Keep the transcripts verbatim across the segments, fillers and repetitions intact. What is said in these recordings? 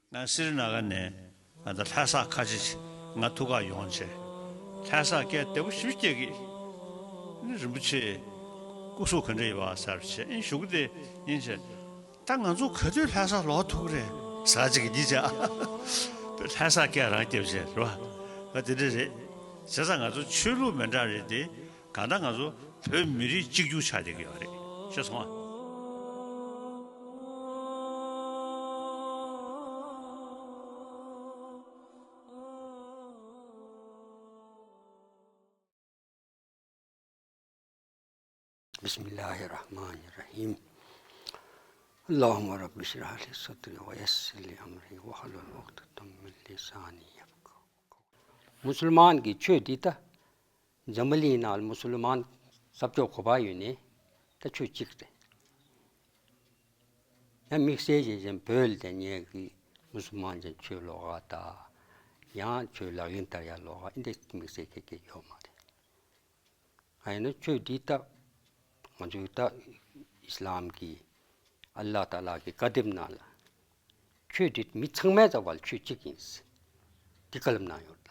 ང་སི་རི་ན་ག་ནས་ང་ད་ལྷ་ས་ཁ་ཆེ་ཆེ་ང་ཐུག་ག་ཡོང་བྱས། ལྷ་ས་སྐད་བདེ་པོ་ཞིག་སྐྱེ་གི། ནི་རིན་པོ་ཆེ་སྐུ་གཟུགས་ག་འདྲ་ཡོད་པ་ཟེར་བྱས་ཨིན་ཞུ་གི་དེ་ཡིན་བྱས། ད་ང་ཚོ་ག་དུས་ལྷ་ས་ལོག་ཐུབ་ཀྱི་རེད་ཟེར་ཅིག་གི་གཉིས་ཆ། ལྷ་ས་སྐད་རང་སྐྱེ་བྱས་རེད་བ། ད་དེ་འདྲ་རེད། བྱས་ཙང་ང་ཚོ་ཆོས་ལུགས་མི་འདྲ་རེད་དེ། གང་ལྟར་ང་ཚོ་བོད་མི་རིགས་གཅིག་གྱུར་ཆགས་བསྡད་ཀྱི་ཡོད་རེད། ཤེས་སོང་ཨ། بسم الله الرحمن الرحيم. اللهم رب اشرح لي صدري ويسر لي أمري واحلل عقدة من لساني يفقهوا قولي. མུ་སུལ་མཱན་གྱི་ཆོས་འདི་ད། འཛམ་བུ་གླིང་ནང་མུ་སུལ་མཱན་ས་ཕྱོགས་ག་པར་ཡོད་ནའི་ད་ཆོས་གཅིག་རེད། ཡང་དམིགས་བསལ་བྱས་ཙང་བོད་ལ་དེ་ཉེ་གི་མུ་སུལ་མཱན་ཅན་ཆོས་ལོགས་ཀ་དང་། ཡང་ཆོས་ལག་ལེན་བསྟར་ཡ་ལོགས་ཀ་འདི་དམིགས་བསལ་གྱི་གི་ཡོད་མ་རེད། ཨ་ཡིན་ན་ཆོས་འདི་ད་ང་ཚོའི་ད་ཨིས་ལམ་གྱི་ཨལ་ལ་ཏཱ་ལ་གི་བཀའ་དེབ་ནང་ལ། ཆོས་འདི་མི་ཚང་མའི་རྩ་བ་ལ་ཆོས་གཅིག་ཡིན། འདི་བཀའ་སློབ་གནང་ཡོད་ད།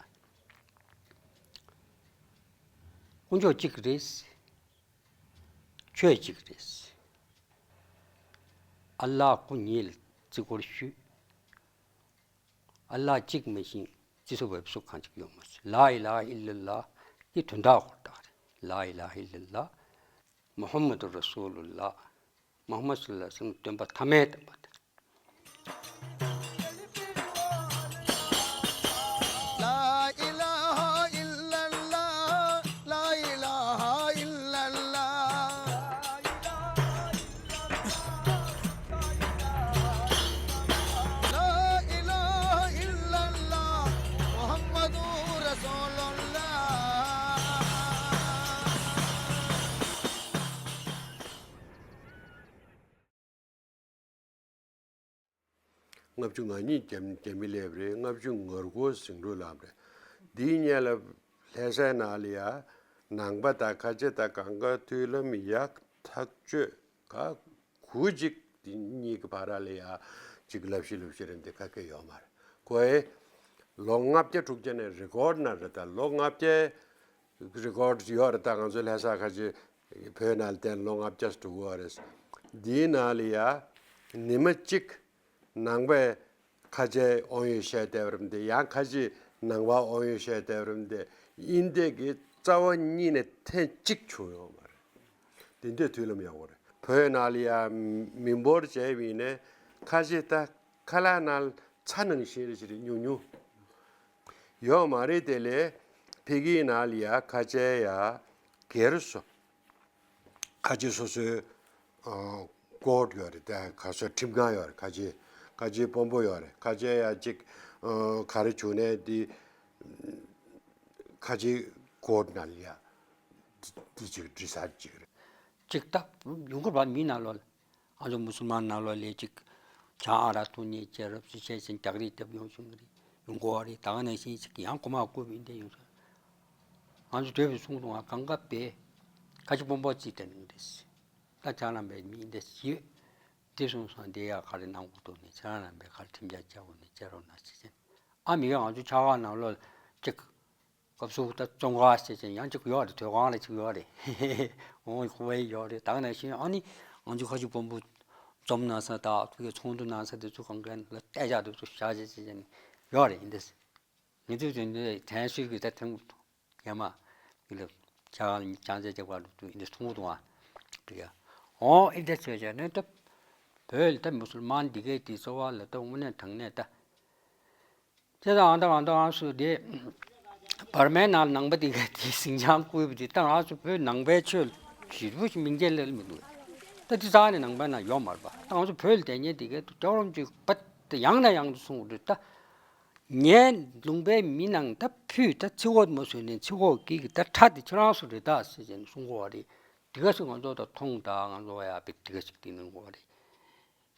དཀོན་མཆོག་གཅིག་རེད། ཆོས་གཅིག་རེད། ཨལ་ལ་སྐུ་ཉིད་ལ་བརྩི་བཀུར་ཞུ། ཨལ་ལ་གཅིག་མ་གཏོགས་བརྩི་ས་འབབ་ས་གང་ཅིག་ཡོད་མ་རེད། ལ་ཨི་ལ་ཧ་ཨིལ་ལ་ལ་གི་དོན་དག་ཧོར་ཐག་རེད། ལ་ཨི་ལ་ཧ་ཨིལ་ལ་ལ་མུ་ཧམ་མ་དུ་ར་སུ་ལུ་ལ། མུ་ཧམ་མ་སུ་ལ་སེམས་སྟོན་པ་ཐ་མའི་བསྟན་པ་དང་། لا إله إلا الله، لا إله إلا الله. لا إله إلا الله، محمد رسول الله. ལྔ་བཅུ་ང་གཉིས་རྒྱ་རྒྱ་མི་སླེབས་རེད། ལྔ་བཅུ་ང་དགུ་ཟིང་འཁྲུག་ལངས་རེད། འདིའི་སྔོན་ལ་ལྷ་སའི་ནང་ལ་ཡ་ནང་པ་དང་ཁ་ཆེ་དང་གང་ག་མཐུན་ལམ་ཡག་ཐག་ཆོད་ག་གུ་གཅིག་འདི་གཉིས་ཀྱི་བར་ལ་ཡ་གཅིག་ལབ་ཤི་ལབ་ཤི་རེད། འདི་ག་གེ་ཡོད་མ་རེད། ཁོ་ཨེ་ལོ་ལྔ་བརྒྱ་དྲུག་ཅུ་ནས་རི་ཀོཌ་ན་རེད། ད་ལོ་ལྔ་བརྒྱ་རི་ཀོཌ་ཡོད་རེད། ད་ང་ཚོའི་ལྷ་ས་ཁ་ཆེ་བོད་ནང་ལ་བསྡད་ལོ་ལྔ་བརྒྱ་དྲུག་པ་རེད། འདིའི་ནང་ལ་ཡ་ཉི་མ་གཅིག་ནང་པའི་ཁ་ཆེ་དབང་ཡོད་བཤད་བསྡད་པ་རེད་དེ། ཡང་ཁ་ཆེ་ནང་པ་དབང་ཡོད་བཤད་བསྡད་པ་རེད་དེ། ཨིན་དེ་གི་རྩ་བ་ཉིད་ནས་ཐེངས་གཅིག་བྱུང་ཡོད་མ་རེད། དེ་འདྲའི་མཐུན་ལམ་ཡག་པོ་རེད། བོད་ནང་ལ་ཡ་མི་འབོར་བྱས་པ་ཡིན་ནའི་ཁ་ཆེ་ད་ཁ་ལག་ནང་ཚྭ་ནང་བཞིན་རེ་ཞིག་རེ་ཉུང་ཉུང་ཡོད་མ་རེད། དེ་ལས་ཕ་གིའི་ནང་ལ་ཡ་ཁ་ཆེ་ཡ་སྒེར་སོ་ཁ་ཆེ་སོ་སོའི་ཨ་ཀོཌ་ཡོད་རེད། དེ་ཁ་སོ་ཁྲིམས་ཁང་ཡོད་རེད། ཁ་ཆེ་ཁ་ཆེ་དཔོན་པོ་ཡོད་རེད། ཁ་ཆེ་ཡ་གཅིག་ཨ་ག་རེ་བྱུང་ནའི་དེ་ཁ་ཆེ་ཀོཌ་ནང་ལ་ཡ་དེ་གཅིག་འདྲི་ས་གཅིག་རེད། གཅིག་ད་ཡོང་གི་རེད་པ། མི་ནང་ལོགས་ལ། ང་ཚོ་མུ་སུལ་མཱན་ནང་ལོགས་ལ་གཅིག་བྱང་ཨ་རག་འཐུང་མཁན་བྱས་རབས་སུ་བྱས་ཟིན་རྒྱག་རེས་རྒྱབ་ཡོང་བྱུང་གི་རེད། ཡོང་གི་ཡོད་རེད། ད་ག་ནང་བཞིན་གཅིག་ཡང་གོ་མ་བཀོད་པའི་འདི་ཡོང་སོང་། ང་ཚོ་དེ་བས་གསུང་དུ་ང་གང་ག་པས་ཁ་ཆེ་དཔོན་པོ་རྩིས་དེ་ནང་རེད། ད་ཁྱེད་རང་རྣམ་པས་མི་འདི་ཞིག་དེ་གསུངས་སོང་། འདི་ཡ་ག་རེ་གནང་དགོས་འདུག་ནས་ཁྱེད་རང་རྣམ་པས་ག་རེ་ཁྲིམས་འཆར་བཅའ་དགོས་ནས་བཅར་རོགས་གནང་ཞེས་ཟེར། ཨ་མི་ག་ང་ཚོ་ཆ་ག་ནང་ལོགས་ལ་གཅིག་སྐབས་སུ་ད་བཙོན་ཁང་ཟེར་ཅན་ཡང་གཅིག་ཡོད་རེད། དོས་ཁང་ལ་གཅིག་ཡོད་རེད། འོང་ཁོ་བའི་ཡོད་རེད། ད་ག་ནང་བཞིན་ཨ་ནི་ང་ཚོ་ཁ་ཆེ་དཔོན་པོ་འཛོམས་གནང་ས་དང་ཐུགས་ཀྱི་ཚོགས་འདུ་གནང་ས་དེ་ཚོ་གང་ག་ལ་གཏད་བཞག་དེ་ཚོ་བཞག་བྱས་ཟེར་ཅན་ཡོད་རེད། ཡིན་དེ་ངེད་ཚོས་དེ་འདྲའི་དྲན་གསོས་ཀྱི་ད་ཐེངས་ཡ་མ་གི་ལ་ཆ་ག་ལ་ཅང་ཅེ་ཅེ་བར་དུ་ཡིན་དེ་ཚོགས་འདུ་ཨ་དེ་ག་འོང་ཨིན་དེ་ཚོས་ཅན་ནས་ད་བོད་ལ་ད་མུ་སུལ་མཱན་འདི་གའི་དེ་གཙོ་བ་ལ་ད་དངོས་གནས་དྲང་གནས་ད། དེ་དང་ཨང་དང་ཨང་དང་ཨང་སུ་དེ། བར་མའི་ནང་ནང་པ་དེ་ག་དེ་ཟིང་ཆ་བསྐུལ་བ་དེ་ད་ང་ཚོ་བོད་ནང་པའི་ཆོས་ཞེ་པོ་ཞིག་མིང་ཅན་ལས་མི་འདུག་ད་དེ་རྩ་ནས་ནང་པའི་ནང་ཡོད་མ་རེད་པ། ད་ང་ཚོ་བོད་ལ་བསྡད་མཁན་དེ་ག་དུ་སྐྱོ་རོམ་ཅིག་པ་དེ་ཡང་ནས་ཡང་དུ་གསུང་གི་འདུག་ད་ངའི་ལུང་པའི་མི་ནང་ད་ཕུད་ད་ཚིག་འོག་མ་བཟོས་ནས་ཚིག་འོག་གི་གི་ད་ཁྲ་དེ་ཁྱོད་རང་སུ་རེད་ད་ཟེར་བྱས་ནས་གསུང་གི་ཡོད་རེད། དེ་ག་སུ་ང་ཚོ་ད་མཐོང་ད་ང་ཚོ་ཡ་བི་དེ་ག་ཞིག་དེ་གནང་གི་ཡོད་རེད།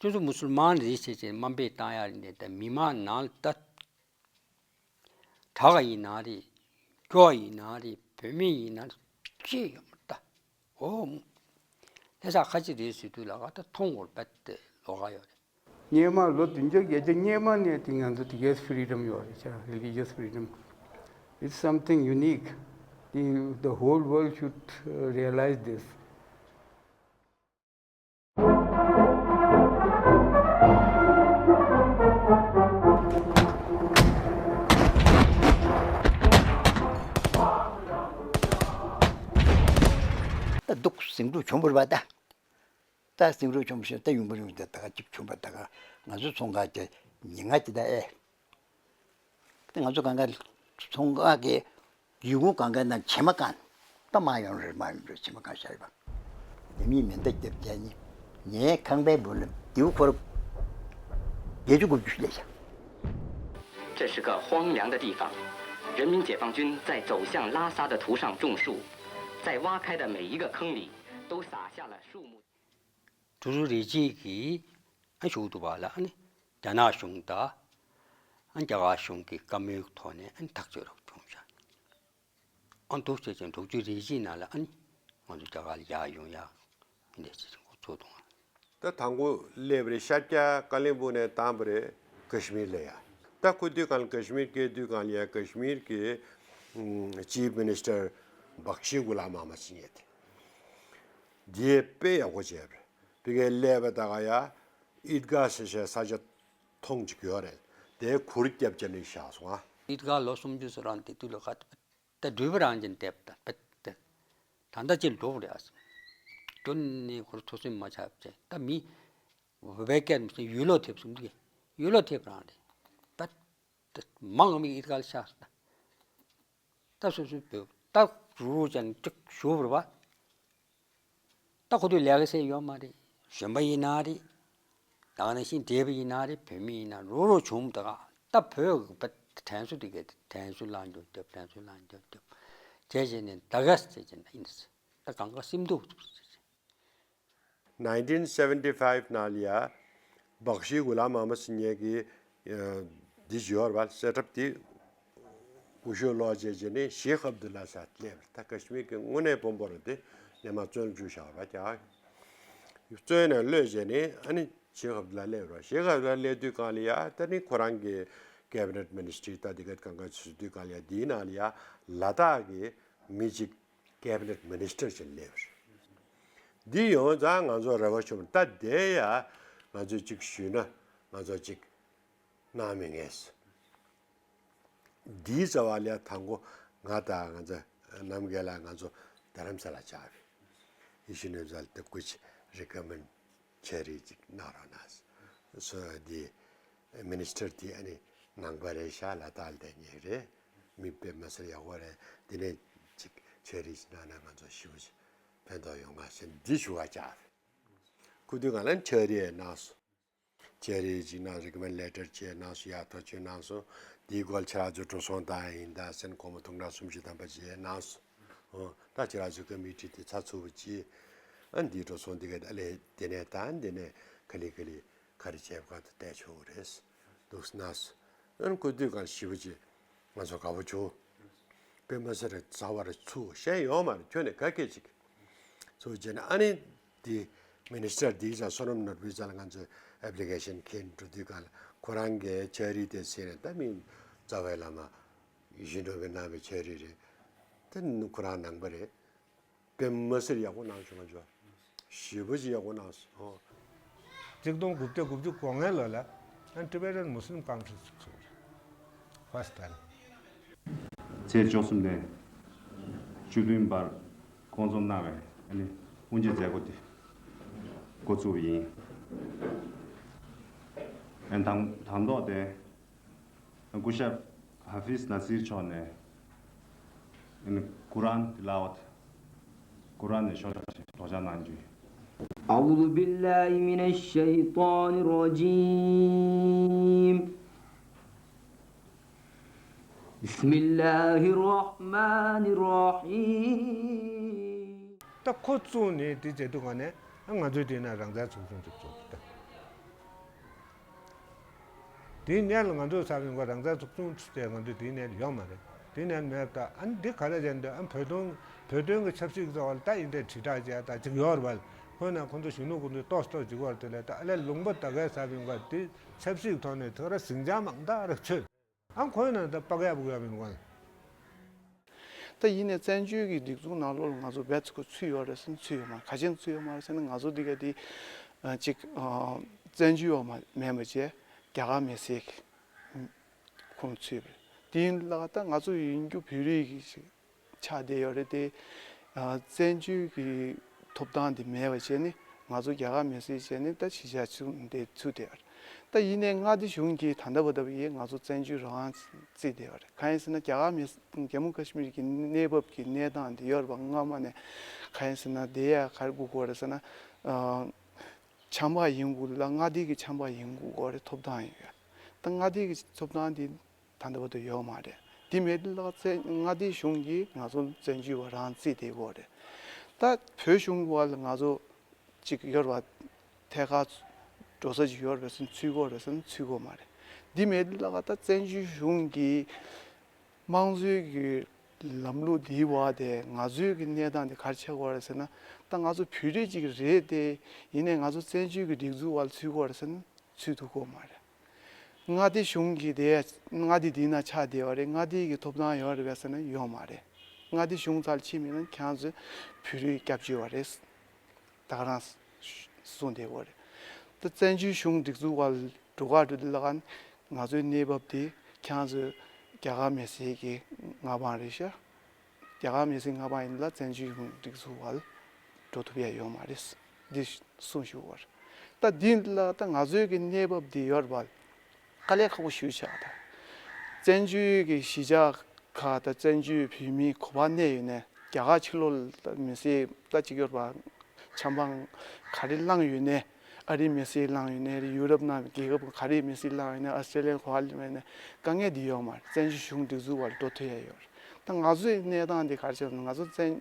ཁྱོད་ཚོ་མུ་སུལ་མཱན་རེད་ཟེར་བྱས་དམའ་འབེབས་བཏང་ཡ་རེད་འདི། ད་མི་མང་ནང་ལ་ད་དྲག་ཡིན་ན་རེད། སྐྱོ་ཡིན་ན་རེད། བུད་མེད་ཡིན་ན་རེད། ཅི་ཡོད་མ་རེད་ད། འོ། ལྷ་ས་ཁ་ཆེ་རེད་ཟེར་དུས་ལ་ག་ད་མཐོང་བར་བད་དེ་ལོག་ག་ཡོད་རེད། སྔོན་མ་ལོ་བདུན་བརྒྱ་བརྒྱད་བརྒྱ་སྔོན་མ་ནས་དེ་ང་ཚོ་དེ་གའི་ཕི་རི་ཌམ་ཡོད་རེད་ཤག religious freedom. It's something unique. The, the whole world should uh, realize this. ད་འདུག་ཟིང་འཁྲུག་བྱུང་བ་རེད་པ་ད། ད་ཟིང་འཁྲུག་བྱུང་བ་ཞིག་ད་ཡོང་པ་ཡོང་ད་ད་ག་ཅིག་བྱུང་བ་ད་ག་ང་ཚོ་ཚོང་ཁང་དེ་ཉིན་ལྔ་ཅིག་ད་ཨེ། ད་ང་ཚོ་གང་ག་ཚོང་ཁང་གི་ཡུལ་ཁུངས་གང་ག་ན་བྱེ་མ་གང་ད་མ་ཡོང་རེད་མ་ཡོང་རེད་བྱེ་མ་གང་ཤར་བ། ཉམས་ཉེས་མེ་མདའ་བརྒྱབ་བྱས་ནི་ངའི་ཁང་པའི་སྦུག་ལ་རྡེའུ་འཁོར་བརྒྱད་ཅུ་དགུ་བཅུ་ཞིག་སླེབས་ཤག 这是个荒凉的地方，人民解放军在走向拉萨的途上种树，在挖开的每一个坑里都撒下了树木。 ཀྲུའུ་རུ་རི་ཅིག་གིས་ཨ་ཞུགས་འདུག་པ་ལ་ཨ་ནི་རྒྱ་ནག་གཞུང་དང་ཨ་རྒྱ་གར་གཞུང་གི་བཀའ་མོལ་ཐོག་ནས་ཨ་ནི་ཐག་གཅོད་རོགས་བྱུང་ཤག་ཨ་འདུག་ཟེར་ཅིང་དྲུག་ཅུ་རེ་གཅིག་ནང་ལ་ཨ་ནི་ང་ཚོ་རྒྱ་གར་ལ་ཡར་ཡོང་ཡག་འདི་འདྲ་ཞིག་འགོ་ཚུགས་འདུག་ད་དང་པོ་སླེབས་རེད་ཤར་རྒྱག་ཀ་ལིམ་པོང་ནས་བཏང་པ་རེད་ཀ་ཤི་མིར་ལ་ཡ། ད་ཁོ་དུས་གང་ལ་ཀ་ཤི་མིར་སྐད་དུས་གང་ལ་ཡ་ཀ་ཤི་མིར་གི་ཅིབ་མི་ནི་སི་ཊར་བག་ཤི་གུ་ལ་མ་མ་ཅི་ཉེ་དེ། འདིས་དཔེ་ཡག་པོ་བྱས་པ་རེད། ཕ་གིར་སླེབས་པ་ད་ག་ཡ་ཨིད་གྷ་ཟེར་བྱས་ས་ཆ་ཐོང་ཅིག་ཡོད་རེད། དེ་གུར་བརྒྱབ་བྱས་ནས་བཞག་སོང་ཨ། ཨིད་གྷ་ལོ་སུམ་ཅུ་སོ་རང་དེ་དུས་ལ་ཁ་ད་འགྲུལ་པ་རང་ཅན་བསྡད་པ་ད་ད་ད་ལྟ་ཅི་འགྲོ་རེད་ཨ། སྐྱོན་ནི་ཁོར་ཐོ་སེམས་མ་ཆགས་བྱས་ད་མི་བེ་ཀེར་མི་ཡུལ་ལོ་ཐེབས་སོང་འདུག་ཡུལ་ལོ་ཐེབས་རང་རེད་ད། ད་མང་མི་ཨིད་གྷ་ལ་ཤག་ད། ད་སོ་སོའི་བོད་ད་རུ་རུ་ཅན་ཅིག་ཞུ་བར་བ། ད་ཁོ་ཚོའི་ལས་ཀ་ཟེར་ཡོད་མ་རེད། གཞོན་པ་ཡིན་ན་རེད། ད་ག་ནང་བཞིན་བགྲེས་པ་ཡིན་ན་རེད་བུད་མེད་ཡིན་ན་རུ་རུ་བྱུང་ད་ག་ད་བོད་ཀྱི་བ་དྲན་གསོ་དེ་གས་དྲན་གསོ་ལ་འགྱོ་རྒྱབ་དྲན་གསོ་ལ་འགྱོ་རྒྱབ་བྱས་བྱས་ནས་ད་ག་ཟེར་བྱས་ན་ཡིན་ད་གང་ག་སེམས་སྡུག་ཟེར་བྱས། nineteen seventy five ནང་ལ་ཡ། བག་ཤི་གུ་ལ་མ་མ་སི་ཉེ་གི་འདི་ཡོད་རེད་པ་སེ་ཊབ་དེ་ཀུ་ཤུ་ལོག་བྱས་བྱས་ནས་ཤེ་ཁ་ཨབ་དུ་ལ་ས་སླེབས་རེད། ད་ཀ་ཤི་མིར་གི་དངོས་གནས་དཔོན་པོ་རེད་དེ་སྔོན་མ་བཙོན་བཅུག་བཞག་རེད་པ་ཀྱ། བཙོན་ནས་གློད་བྱས་ནས་ཨ་ནི་ཤེ་ཁ་ཨབ་དུ་ལ་སླེབས་རེད། ཤེ་ཁ་ཨབ་དུ་ལ་སླེབས་དུས་གང་ལ་ཡ་ད་ནི་ཁོ་རང་གི་ཀེ་བི་ནེཊ་མི་ནི་སི་ཊི་རི་ད་དེ་ག་གང་ག་བྱེད་དུས་གང་ལ་ཡ་དེའི་ནང་ལ་ཡ་ལ་དྭགས་ཀྱི་མི་གཅིག་ཀེ་བི་ནེཊ་མི་ནི་སི་ཊར་ཅིག་སླེབས་རེད། འདི་ཡོང་ཙང་ང་ཚོ་རེ་བ་བྱུང་ད་དེ་ཡ་ང་ཚོས་ཅིག་ཞུས་ན་ང་ཚོ་ཅིག་གནང་མི་ངེས། འདིའི་རྩ་བ་ལས་དང་པོ་ང་དང་ང་ཚོ་རྣམ་རྒྱལ་ལགས་ང་ཚོ་རྡ་རམ་ས་ལ་བཅར་བས་ཡེ་ཤེས་ནོར་བུ་ལགས་ད་སྐུ་མཁྱེན་རི་ཀོ་མེན་ཌི་ཆེད་རེ་ཅིག་གནང་རོགས་གནང་། སོ་འདི་མི་ནི་སི་ཊར་དེ་ཨ་ནི་ནང་པ་རེད་ཤག་ལ་དྭགས་ལ་བསྡད་མཁན་རེད། མི་དཔེ་མི་སྲིད་ཡག་པོ་རེད། དེ་ནས་ཅིག་ཆེད་རེ་ཅིག་གནང་ན་ང་ཚོ་ཞེ་པོ་ཅིག་ཕན་ཐོགས་ཡོང་ང་ཞེས་འདི་ཞུ་བ་བྱ། ཁུ་དུས་ང་ལ་ཆེད་རེ་གནང་སོང་། ཆེད་རེ་ཅིག་གནང་རེ་ཀོ་མེན་ཌི་ལེ་ཊར་ཅིག་གནང་སོང་། ཡག་ཐག་ཆོད་གནང་སོང་། དེའི་སྐོར་ཁྱེད་རང་ཚོ་འགྲོ་སོང་བཏང་ཡིན་ད་ཟེར་ནས་སྒོར་མོ་དུང་ཕྲག་སུམ་ཅུ་ཐམ་པ་ཅིག་གནང་སོང་། ཨོ་ད་ཁྱེད་རང་ཚོའི་ཀོ་མི་ཊི་དེ་ཚགས་ཚུད་པོ་ཅིག་ཨ་འདིའི་འགྲོ་སོང་འདི་ག་ཨ་ལས་དེ་ནས་ད་འདི་ནས་ག་ལེ་ག་ལེ་ག་རེ་བྱས་པ་གང་དུ་བལྟས་ཆོག་གི་རེད་འདུག་གནང་སོང་། ཨ་ནི་ཁུ་དུས་གང་ཞེ་པོ་ཅིག་ང་ཚོ་དགའ་པོ་བྱུང་། དཔེ་མི་སྲིད་རེད་རྩ་བ་རེད་ཚུགས་ཤེས་ཡོད་མ་རེད་ཁྱོན་ནས་ག་སྐད་ཅིག་ཚུགས་བྱས་ནས་ཨ་ནི་འདི་མི་ནི་སི་ཊར་འདིའི་རྩ་བསོད་ནམས་ནོར་བུའི་རྩ་ལ་ང་ཚོས་ཨེབ་ལི་ཀེ་ཤན་འཁྱེར་འགྲོ་དུས་གང་ལ་ཁོ་རང་གིས་ཆེད་རེ་དེ་ཟིན་ནས་ད་མི་རྩ་བའི་བླ་མ་ཡིད་བཞིན་ནོར་བུས་གནང་བའི་ཆེད་རེ་རེད། ད་ཁོ་རང་ནང་པ་རེད། དཔེ་མི་སྲིད་ཡག་པོ་གནང་བྱུང་ང་ཚོ། ཞེ་པོ་ཅིག་ཡག་པོ་གནང་སོང་། གཅིག་སྟོང་དགུ་བརྒྱ་དགུ་བཅུ་གོ་ལྔ་ལོ་ལ་ཨ་ནི་Tibetan Muslim Conference ཚུགས་པ་རེད། ཧྥ་སི་ཏན། ཚེས་བཅུ་གསུམ་ནས་བཅུ་བདུན་བར་བསྐོང་ཚོགས་གནང་བའི་ཨ་ནི་དབུ་འབྱེད་མཛད་སྒོ་དེ་འགོ་བཙུགས་པ་ཡིན། ཨ་ནི་དང་དང་ཐོག་དེ། སྐུ་ཞབས་ཧ་ཧྥིཛ་ན་སིར་མཆོག་ནས་ཨ་ནི་ཀུ་རཱན་ཏི་ལ་ཝཏ། ཀུ་རཱན་ནས་ཤོག་ཤོག་ཞིག་སྒྲོག་སྦྱང་གནང་རྒྱུ་ཡིན། أعوذ بالله من الشيطان الرجيم. بسم الله الرحمن الرحيم. ད་ཁོ་བཙུགས་ནས་དེ་བྱེད་དུས་ག་ནས་ང་ཚོའི་དེ་ན་རང་བཙན་ཚོགས་ཆུང་ཅིག་བཙུགས་འདུག་ད། དེའི་སྔོན་ལ་ང་ཚོའི་ས་བོན་གོ་རང་བཙན་ཚོགས་ཆུང་ཚུད་དེ་ང་ཚོའི་དེའི་སྔོན་ལ་ཡོད་མ་རེད། དེའི་སྔོན་མེད་པ་ད་ཨ་ནི་འདི་ག་རེ་བྱས་འདུག་ཨ་བོད་དོན་བོད་དོན་གྱི་ཆབ་སྲིད་ཀྱི་ཐོག་ལ་ད་ཡིན་དེ་དྲིལ་བསྒྲགས་བྱས་ད་ཅིག་ཡོད་རེད་བ། ཁོ་ན་ཁོ་ཚོ་གཞོན་ནུ་ཁོ་ཚོས་ཏོག་ཏོག་བྱེད་དགོས་རེད་དེ་ལས་ད་ཨ་ལས་ལུང་པ་ད་གའི་ས་བོན་ག་དེ་ཆབ་སྲིད་ཐོག་ནས་ཐོ་ར་ཟིང་ཆ་མང་ད་རེ་ཚོད། ཨང་ཁོའི་ནང་ད་པགས་ཡག་པོ་ཡག་མིན་གོ། ད་ཡིན་ནའི་བཙན་བྱོལ་གྱི་སྒྲིག་འཛུགས་ནང་ལོགས་ལ་ང་ཚོ་བེད་ཚུགས་ཚུད་ཡོད་རེད་ཟེར་ན་ཚུད་ཡོད་མ་རེད། ག་ཅན་ཚུད་ཡོད་མ་རེད་ཟེར་ན་ང་ཚོ་འདི་ག་དེ་ཅིག་བཙན་བྱོལ་བ་མ་མེད་པ་བྱས་རྒྱ་གར་མི་སེར་གྱི་ཁོངས་ཚུད་པ་རེད། དེ་ཡིན་ལ་ད་ང་ཚོ་ཡིན་རྒྱུ་བོད་རིགས་ཀྱི་ཅིག་ཆགས་བསྡད་ཡོད་རེད་དེ། ཨ། བཙན་བྱོལ་གྱི་ཐོབ་ཐང་དེ་མེད་པ་བྱས་ནས་ང་ཚོ་རྒྱ་གར་མི་སེར་བྱས་ནས་ད་གཞིས་ཆགས་ཚུགས་འདེད་ཚུགས་བསྡད་ཡོད་རེད། ད་ཡིན་ནའི་མངའ་སྡེ་གཞུང་གིས་ད་ལྟ་བར་དུ་ཡིས་ང་ཚོ་བཙན་བྱོལ་རང་དབང་རྩིས་བསྡད་ཡོད་རེད། གང་ཡིན་ཟེར་ན་རྒྱ་གར་མི་ཇམ་མུ་ཀ་ཤི་མིར་གྱི་གནས་བབ་ཀྱི་གནས་སྟངས་དེ་ཡོད་རེད་པ། སྔ་མ་ནས་གང་ཡིན་ཟེར་ན་དེ་ཡ་ག་རེ་དགོས་ཀྱི་ཡོད་རེད་ཟེར་ན། ཨ། ཆམ་པ་ཡིན་དགོས་ལ་མངའ་སྡེ་གི་ཆམ་པ་ཡིན་དགོས་ཀྱི་ཡོད་རེད། ཐོབ་ཐང་ཡོད་ཡ། ད་མངའ་སྡེ་གི་ཐོབ་ཐང་དེ་ད་ལྟ་བར་དུ་ཡོད་མ་རེད། དེ་མེད་ལ་བཙན་མངའ་སྡེ་གཞུང་གིས་ང་ཚོ་བཙན་བྱོལ་བ་རང་རྩིས་དེ་དགོས་རེད། ད་བོད་གཞུང་བ་ལ་ང་ཚོ་ཅིག་ཡོད་རེད་བ། ཐད་ཀར་འགྲོ་ས་ཅིག་ཡོད་རེད་ཟེར་ན་ཚུད་དགོས་རེད་ཟེར་ན་ཚུད་དགོས་མ་རེད། དེ་མེད་ལ་ད་བཙན་བྱོལ་གཞུང་གིས་དམངས་གཙོའི་གི་ལམ་ལུགས་འདིའི་བར་དེ་ང་ཚོའི་གི་གནས་སྟངས་དེ་ག་རེ་ཆགས་དགོས་རེད་ཟེར་ན། ད་ང་ཚོ་བོད་རིགས་ཅིག་རེད་དེ། ཡིན་ནའི་ང་ཚོ་བཙན་བྱོལ་གི་སྒྲིག་འཛུགས་བར་ཚུད་དགོས་རེད་ཟེར་ན། ཚུད་ཐུབ་ཀྱི་ཡོད་མ་རེད། མངའ་སྡེ་གཞུང་གི་དེ་མངའ་སྡེ་འདི་ན་ཆགས་བསྡད་པ་རེད། མངའ་སྡེ་གི་ཐོབ་ཐང་ཡོད་རེད་པས་ཟེར་ན་ཡོད་མ་རེད། མངའ་སྡེ་གཞུང་རྩར་ཕྱིན་མིན་ན་ཁྱེད་ཚོས་བོད་རིགས་སྐྱབས་བཅོལ་བ་རེད། ད་ག་རང་གསུངས་བསྡད་པ་རེད། ད་བཙན་བྱོལ་གཞུང་སྒྲིག་འཛུགས་བར་འགྲོ་ག་འགྲོ་དུས་ལ་ང་ཚོའི་གནས་བབ་དེ་ཁྱེད་ཚོས་རྒྱ་གར་མི་སེར་གྱི་མངའ་འབངས་རེད་ཤག་རྒྱ་གར་མི་སེར་མངའ་འབངས་ཡིན་ལ་བཙན་བྱོལ་གཞུང་སྒྲིག་འཛུགས་བར་འགྲོ་ཐུབ་ཡ་ཡོད་མ་རེད། འདི་གསུངས་བཞུགས་པར། ད་འདི་ལ་ད་ང་ཚོའི་གི་གནས་བབ་འདི་ཡོད་རེད་པ། དཀའ་ལས་ཁག་པོ་ཞེ་པོ་ཆགས་ད། བཙན་བྱོལ་གི་གཞིས་ཆགས་ཁག་ད་བཙན་བྱོལ་བོད་མི་ག་པར་གནས་ཡོད་ནའི་རྒྱ་གར་ཕྱི་ལོགས་ལ་ད་མི་སེར་ད་ཅིག་ཡོད་རེད་པ། ཆམ་པ་ག་རེ་བླངས་ཡོད་ནའི། ཨ་རིའི་མི་སེར་བླངས་ཡོད་ནའི་རེད། ཡུ་རོབ་ནང་གི་རྒྱལ་ཁབ་ག་རེའི་མི་སེར་བླངས་ཡོད་ནའི། ཨོ་སི་ཀྲེ་ལི་ཡ་ག་པར་བླངས་ཡོད་ནའི་དཀའ་ངལ་འདི་ཡོད་མ་རེད། བཙན་བྱོལ་གཞུང་སྒྲིག་འཛུགས་བར་འགྲོ་ཐུབ་ཡ་ཡོད་རེད། ད་ང་ཚོའི་གནས་སྟངས་འདི་ག་རེ་བྱས་ན་ང་ཚོ་བཙན་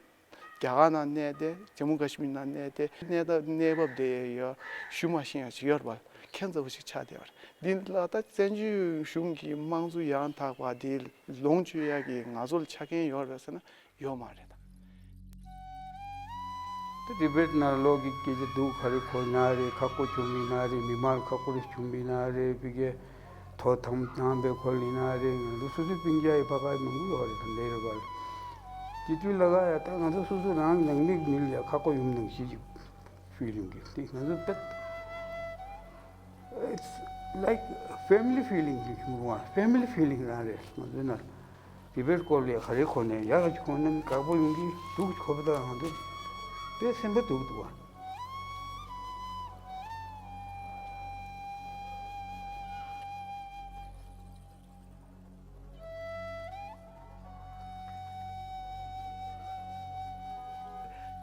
རྒྱ་གར་ནང་གནས་ཏེ་ཇམ་མུ་ཀ་ཤི་མིར་ནང་གནས་ཏེ་གནས་སྟངས་གནས་བབ་དེ་ཡོད་ཞུ་མ་ཤེས་ཡ་ཅིག་ཡོད་རེད་པ། ཁྱད་མཚར་པོ་ཞིག་ཆགས་བསྡད་པ་རེད། འདི་ལ་ད་བཙན་བྱོལ་གཞུང་གི་དམངས་གཙོ་ཡང་དག་པ་དེ་ལོངས་སྤྱོད་ཡ་གི་ང་ཚོ་ལ་ཆ་རྐྱེན་ཡོད་རེད་ཟེར་ན་ཡོད་མ་རེད་ད། ད་ཏི་བེད་ནང་ལོག་གི་སྐད་ཆ་སྡུག་ག་རེ་གོ་ན་རེད། ཁག་པོ་བྱུང་མིན་ན་རེད། མི་མང་ཁག་པོ་རེ་བྱུང་མིན་ན་རེད། བི་གེ་ཐོ་ཐམ་དང་པའི་ཁོ་ལི་ན་རེ་ང་ཚོ་སོ་སོའི་སྤུན་ཀྱག་ཡི་ཕ་ཁ་མང་པོ་ཡོད་རེད། ད་འདྲའི་རེད་པ། དེ་དུས་ལ་ག་ཡ་ད་ང་ཚོ་སོ་སོ་རང་ནང་མི་མི་ལ་ཡ་ཁག་པོ་ཡོང་ནང་ཞིག་ཅིག་ཕི་ལིང་གི་དེ་ང་ཚོ་པད། It's like family feeling གི་བྱུང་བ། family feeling རང་རེད་ང་ཚོའི་ནང་། དེ་བས་སྐོར་ལས་ག་རེ་གོ་ནས་ཡག་གི་གོ་ནས་དགའ་པོ་ཡོང་གི་འདུག་གོ་བ་དང་ང་ཚོ་དཔེ་སེམས་པ་སྡུག་འདུག་བ།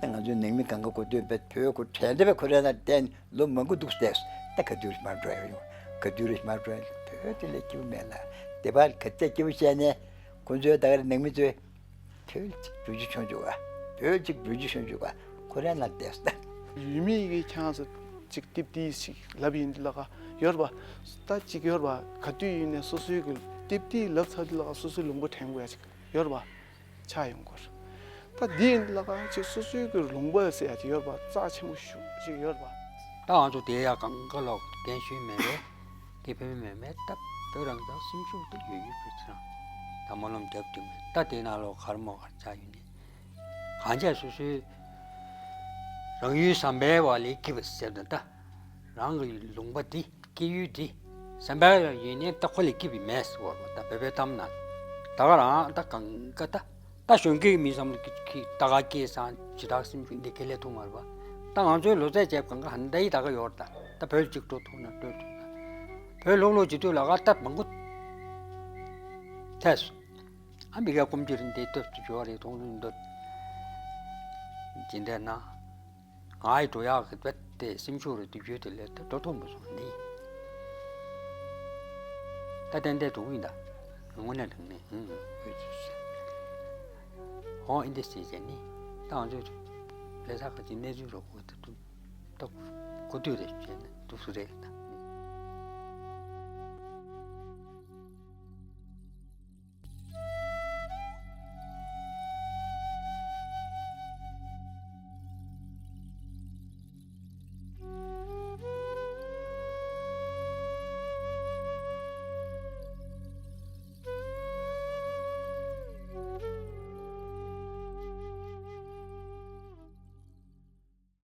ད་ང་ཚོའི་ནང་མི་གང་ག་གོ་དུས་བས་བོད་ཁོ་གྲལ་འདེབས་ཁོ་རེ་ན་བསྟན་ལོ་མང་པོ་འདུག་བལྟས། ད་ག་དུས་རེ་མར་འགྲོ་ཡ་ཡོང་། ག་དུས་རེ་མར་འགྲོ་ཡ་བོད་དེ་ལས་སྐྱིད་པོ་མེད་ལ། དེ་བར་ག་ཚད་སྐྱིད་པོ་བཤད་ནས་ཁོ་ཚོའི་ད་ག་རེ་ནང་མི་ཚོས་བོད་ཅིག་འགྲོ་རྒྱུ་བྱུང་བཅུག་ག་བོད་ཅིག་འགྲོ་རྒྱུ་བྱུང་བཅུག་ག་ཁོ་རང་ལ་བལྟས། ཡུལ་མི་གི་ཁྱང་ཚ་ཅིག་ཏིབ་ཏི་ཞིག་ལབ་ཡིན་ལ་ག་ཡོད་རེད་པ། ད་ཅིག་ཡོད་རེད་པ། ག་དུས་ཡིན་ནས་སོ་སོའི་གི་ཏིབ་ཏི་ལབ་ཚར་དུས་ལ་ག་སོ་སོའི་ལུང་པ་དྲན་དགོས་ཡ་ཅིག་ཡོད་རེད་པ། ཆགས་ཡོང་གི་རེད། ད་འདི་ཡིན་ལ་ག་ཅིག་སོ་སོའི་གི་ལུང་པ་ཟེར་ཡ་ཅིག་ཡོད་རེད་པ། རྩ་ཆེན་པོ་ཞེ་པོ་ཅིག་ཡོད་རེད་པ། ད་ང་ཚོ་དེ་ཡ་གང་ག་ལོག་རྒན་གཞོན་མེད་པས་དེ་བོད་མི་མེད་མེད་ད་བོད་རང་ཚོ་སེམས་ཤུགས་དེ་ཡོད་ཡོད་པའི་ཚང་ད་སྨོན་ལམ་རྒྱབ་དུས་མེད། ད་དེ་ནང་ལོག་གར་མོ་གར་ཆགས་ཡོད་ནས་གང་ཅག་སོ་སོའི་རང་ཡུལ་བསམ་པའི་བ་ལས་སྐྱིད་པ་ཟེར་དང་ད་རང་གི་ལུང་པ་འདི་སྐྱེ་ཡུལ་འདི་བསམ་པའི་ཡོད་ནས་ད་ཁོ་ལས་སྐྱིད་པའི་མེད་ཟེར་བ་ད་བོད་པའི་གཏམ་ན་ད་ག་རང་ད་གང་ག་ད་ད་གཞོན་སྐྱེས་མི་བསམ་གི་ད་ག་སྐྱེས་སང་ཇི་ལྟར་སེམས་ཤུགས་འདི་སྐད་ལས་ཐུག་མ་རེད་པ། ད་ང་ཚོའི་ལོ་ཚད་བཅས་གང་ག་ཧན་ད་ཡི་ད་ག་ཡོད་ད་ད་བོད་གཅིག་འགྲོ་ཐུབ་ན་འགྲོ་ཐུབ་ན་བོད་ལོག་ལོག་བྱེད་དུས་ལ་ག་ད་མང་པོ་ཐལ་སོང་། ཨ་མི་ག་ཀུམ་ཅི་རིན་དེ་སྟོབས་ཀྱི་འབྱོར་རེ་མཐོང་ལུགས་འདོད། ཇི་འདྲ་ན། ང་ཡི་འགྲོ་ཡག་གི་བེད་དེ་སེམས་ཤུགས་རེ་དུས་རྒྱུན་དེ་ལས་དེ་འགྲོ་ཐུབ་མི་སོང་ནི། ད་ཏན་ཏན་འགྲོ་གི་ཡིན་ད། དངོས་གནས་དྲང་གནས་ཧུང་ཧུང་ཡོད་ཅིག་ཧོ་ཨིན་དེ་སེ་ཅན་ནི། ད་ང་ཚོས་ལས་ས་ཁ་ཅིག་གནས་ཚུལ་རོ་ཁོ་ད་དུ། ད་གོ་དུས་རེ་བྱས་ན་འདུག་སུ་རེད་ད།